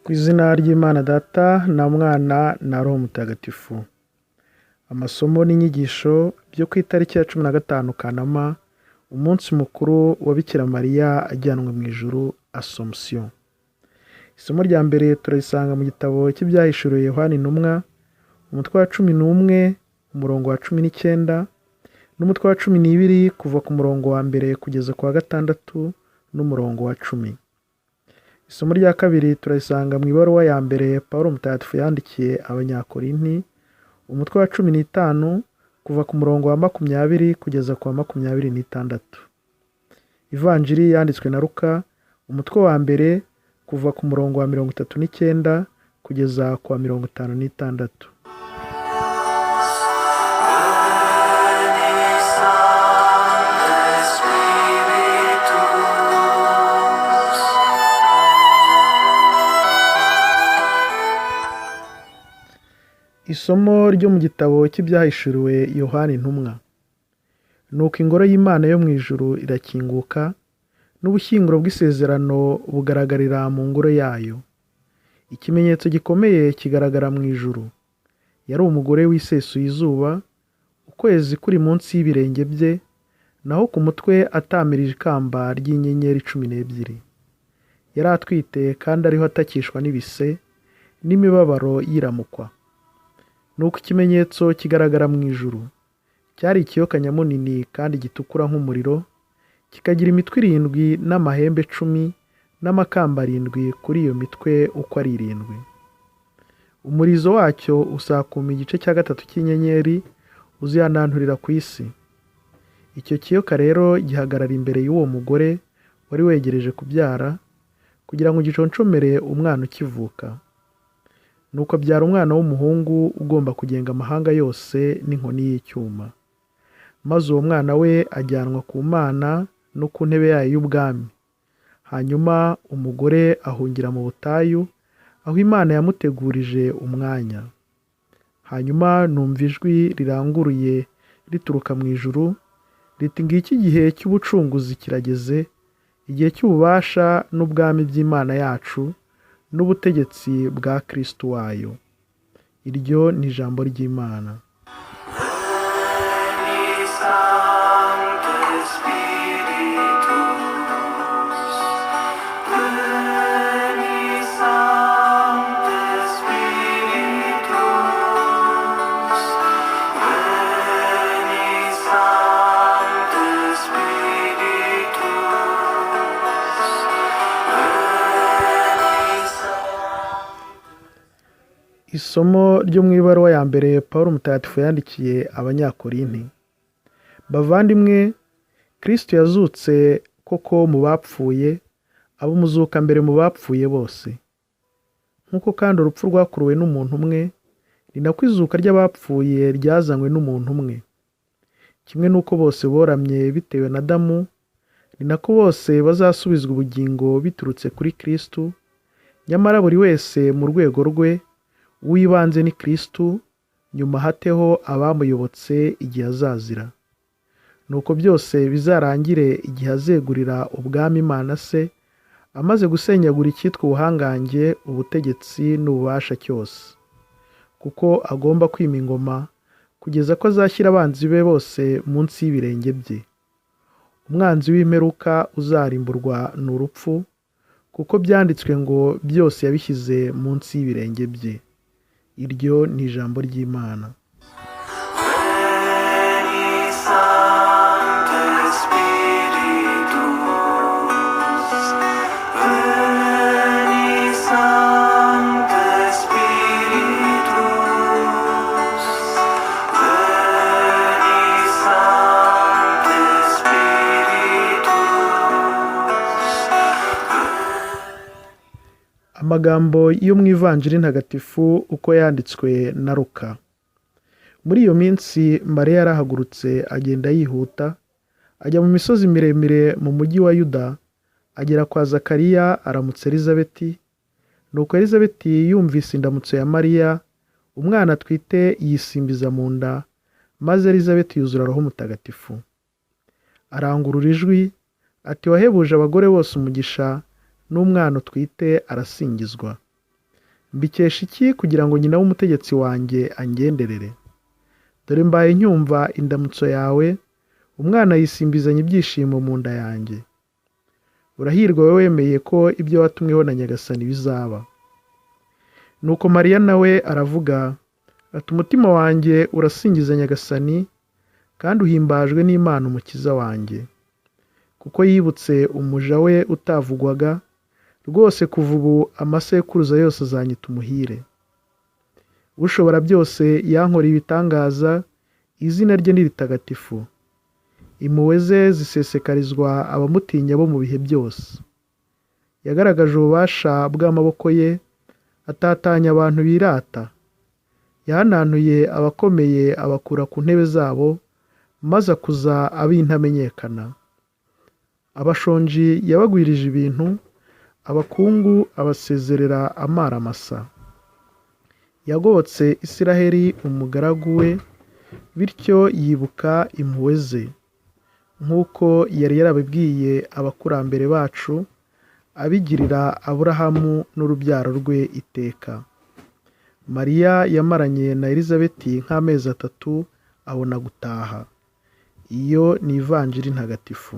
Ku izina ry'Imana Data na Mwana na Roho Mutagatifu. Amasomo n'inyigisho byo ku itariki ya 15 Kanama, umunsi mukuru wa Bikira Mariya ajyanwe mu ijuru, Assomption. Isomo rya mbere turarisanga mu gitabo cy'Ibyahishuriwe Yohani Intumwa, umutwe wa 11, umurongo wa 19, n'umutwe wa 12 kuva ku murongo wa mbere kugeza ku wa 6 n'umurongo wa 10. Isomo rya kabiri turarisanga mu ibaruwa ya mbere Pawulo Mutagatifu yandikiye Abanyakorinti, umutwe wa 15 kuva ku murongo wa 20 kugeza ku wa 26. Ivanjiri yanditswe na Luka, umutwe wa mbere kuva ku murongo wa 39 kugeza ku wa 56. Isomo ryo mu gitabo cy'Ibyahishuriwe Yohani Intumwa. Nuko ingoro y'Imana yo mu ijuru irakinguka, n'ubushyinguro bw'isezerano bugaragarira mu ngoro yayo. Ikimenyetso gikomeye kigaragara mu ijuru. Yari umugore wisesuye izuba, ukwezi kuri munsi y'ibirenge bye, naho ku mutwe atamirije ikamba ry'inyenyeri 12. Yari atwite kandi ariho atakishwa n'ibise, n'imibabaro yiramukwa. Nuko ikimenyetso kigaragara mu ijuru. Cyari ikiyoka nyamunini kandi gitukura nk'umuriro, kikagira imitwe 7 n'amahembe 10 n'amakamba 7 kuri iyo mitwe uko ari 7. Umurizo wacyo usakuma igice cya 3 cy'inyenyeri, uzihananturira ku isi. Icyo kiyoka rero gihagarara imbere y'uwo mugore wari wegereje kubyara, kugira ngo giconcomere umwana ukivuka. Nuko abyara umwana w'umuhungu ugomba kugenga amahanga yose n'inkoni y'icyuma. Maze uwo mwana we ajyanwa ku Mana no ku ntebe yayo y'ubwami. Hanyuma umugore ahungira mu butayu, aho Imana yamutegurije umwanya. Hanyuma numva ijwi riranguruye rituruka mu ijuru, riti ngiki igihe cy'ubucunguzi kirageze, igihe cy'ububasha n'ubwami by'Imana yacu, n'ubutegetsi bwa Kristo wayo. Iryo ni ijambo ry'Imana. Isomo ryo mu ibaruwa ya mbere Pawulo Mutagatifu yandikiye Abanyakorinti. Bavandimwe, Kristo yazutse koko mu bapfuye, aba umuzuka mbere mu bapfuye bose. Nk'uko kandi urupfu rwakuruwe n'umuntu umwe, ni nako izuka ry'abapfuye ryazanywe n'umuntu umwe. Kimwe n'uko bose boramye bitewe na Adamu, ni nako bose bazasubizwa ubugingo biturutse kuri Kristo, nyamara buri wese mu rwego rwe, uw'ibanze ni Kristo, nyuma hateho abamuyobotse igihe azazira. Nuko byose bizarangire igihe azegurira ubwami Imana se, amaze gusenyagura icyitwa ubuhangange, ubutegetsi n'ububasha cyose. Kuko agomba kwima ingoma, kugeza ko azashyira abanzi be bose munsi y'ibirenge bye. Umwanzi w'imperuka uzarimburwa ni urupfu, kuko byanditswe ngo byose yabishyize munsi y'ibirenge bye. Iryo ni ijambo ry'Imana. Amagambo yo mu Ivanjiri ntagatifu uko yanditswe na Luka. Muri iyo minsi Mariya yarahagurutse agenda yihuta, ajya mu misozi miremire mu mujyi wa Yuda, agera kwa Zakariya aramutsa Elizabeti. Nuko Elizabeti yumvise indamutso ya Mariya, umwana atwite yisimbiza mu nda, maze Elizabeti yuzura Roho Mutagatifu. Arangurura ijwi ati wahebuje abagore bose umugisha, n'umwana utwite arasingizwa. Mbikesha iki kugira ngo nyina w'umutegetsi wanjye angenderere? Dore mbaye nyumva indamutso yawe, umwana yisimbizanya ibyishimo mu nda yanjye. Urahirwa wowe wemeye ko ibyo watumweho na Nyagasani bizaba. Nuko Mariya nawe aravuga ati: Umutima wanjye urasingiza Nyagasani, kandi uhimbajwe n'Imana Umukiza wanjye, kuko yibutse umuja we utavugwaga. Rwose kuva ubu amasekuruza yose azanyita umuhire. Ushobora byose yankoreye ibitangaza, izina rye ni ritagatifu. Impuhwe ze zisesekarizwa abamutinya bo mu bihe byose. Yagaragaje ububasha bw'amaboko ye, atatanya abantu birata. Yahanantuye abakomeye abakura ku ntebe zabo, maze akuza ab'intamenyekana. Abashonji yabagwirije ibintu, abakungu abasezerera amara masa. Yagobotse Isiraheli umugaragu we, bityo yibuka impuhwe ze, nk'uko yari yarabibwiye abakurambere bacu, abigirira Aburahamu n'urubyaro rwe iteka. Mariya yamaranye na Elizabeti nk'amezi 3 abona gutaha. Iyo ni Ivanjiri ntagatifu.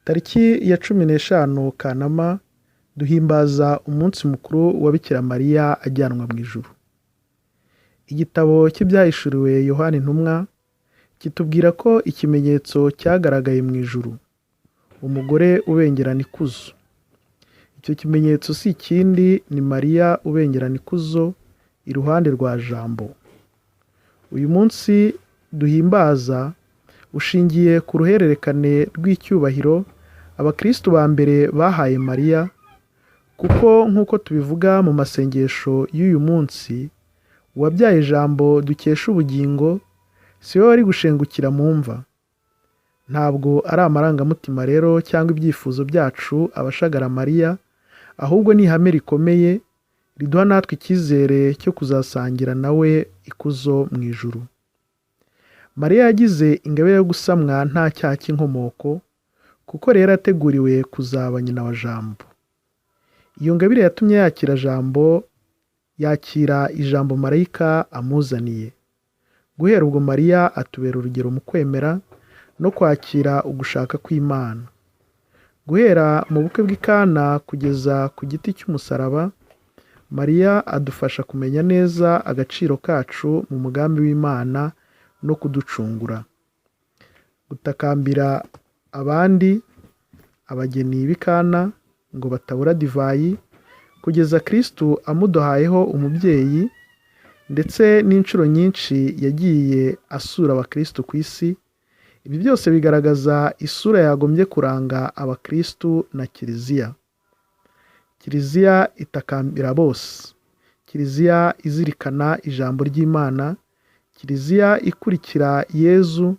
Tariki ya 15 Kanama duhimbaza umunsi mukuru wa Bikira Mariya ajyanwa mu ijuru. Igitabo cy'ibyahishuriwe Yohani Intumwa kitubwira ko ikimenyetso cyagaragaye mu ijuru, umugore ubengerana ikuzo. Icyo kimenyetso si ikindi, ni Mariya ubengerana ikuzo iruhande rwa Jambo. Uyu munsi duhimbaza ushingiye ku ruhererekane rw'icyubahiro abakristu ba mbere bahaye Mariya, kuko nk'uko tubivuga mu masengesho y'uyu munsi, uwabyaye Jambo dukesha ubugingo si we wari gushengukira mu mva. Ntabwo ari amarangamutima rero cyangwa ibyifuzo byacu abashagara Mariya, ahubwo ni ihame rikomeye riduha natwe icyizere cyo kuzasangira nawe ikuzo mu ijuru. Mariya yagize ingabire yo gusamwa nta cyaha cy'inkomoko, kuko rero yateguriwe kuzaba nyina wa Jambo. Iyo ngabire yatumye yakira Jambo, yakira ijambo marayika amuzaniye. Guhera ubwo Mariya atubera urugero mu kwemera no kwakira ugushaka kw'Imana. Guhera mu bukwe bw'i Kana kugeza ku giti cy'umusaraba, Mariya adufasha kumenya neza agaciro kacu mu mugambi w'Imana no kuducungura. Gutakambira abandi, abageni b'i Kana ngo batabura divayi, kugeza Kristu amuduhayeho umubyeyi, ndetse n'inshuro nyinshi yagiye asura abakristu ku isi. Ibi byose bigaragaza isura yagombye kuranga abakristu na Kiliziya. Kiliziya itakambira bose, Kiliziya izirikana ijambo ry'Imana, Kiliziya ikurikira Yezu,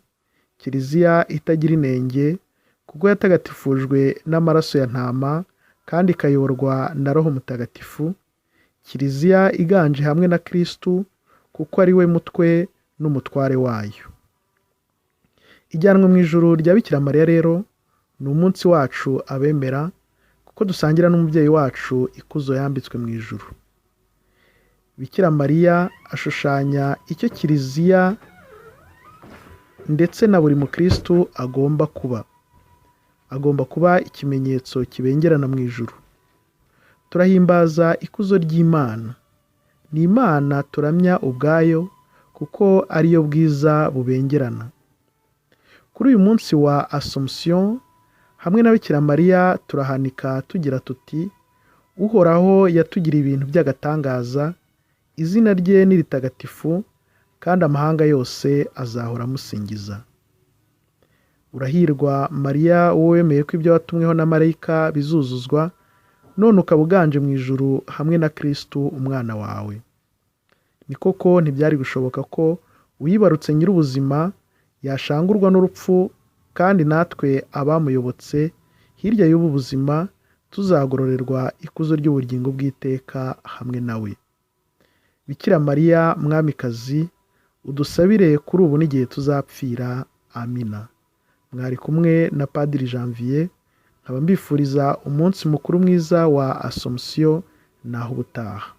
Kiliziya itagira inenge, kuko yatagatifujwe n'amaraso ya ntama kandi ikayoborwa na Roho Mutagatifu, Kiliziya iganje hamwe na Kristu kuko ari we mutwe n'umutware wayo. Ijyanwa mu ijuru rya Bikira Mariya rero ni umunsi wacu abemera, kuko dusangira n'umubyeyi wacu ikuzo yambitswe mu ijuru. Bikira Mariya ashushanya icyo Kiliziya ndetse na buri mukristu agomba kuba. Agomba kuba ikimenyetso kibengerana mu ijuru. Turahimbaza ikuzo ry'Imana. Ni Imana turamya ubwayo, kuko ariyo bwiza bubengerana. Kuri uyu munsi wa Assomption hamwe na Bikira Mariya turahanika tugira tuti: Uhoraho yatugiriye ibintu by'agatangaza, izina rye ni ritagatifu, kandi amahanga yose azahora amusingiza. Urahirwa Mariya, wowe wemeye ko ibyo watumweho na marayika bizuzuzwa, none ukaba uganje mu ijuru hamwe na Kristu umwana wawe. Ni koko ntibyari gushoboka ko uwibarutse Nyir'ubuzima yashangurwa n'urupfu, kandi natwe abamuyobotse, hirya y'ubu buzima, tuzagororerwa ikuzo ry'ubugingo bw'iteka hamwe na we. Bikira Mariya Mwamikazi, udusabire kuri ubu n'igihe tuzapfira. Amina. Mwari kumwe na Padiri Janvier, nkaba mbifuriza umunsi mukuru mwiza wa Asomusiyo, naho ubutaha.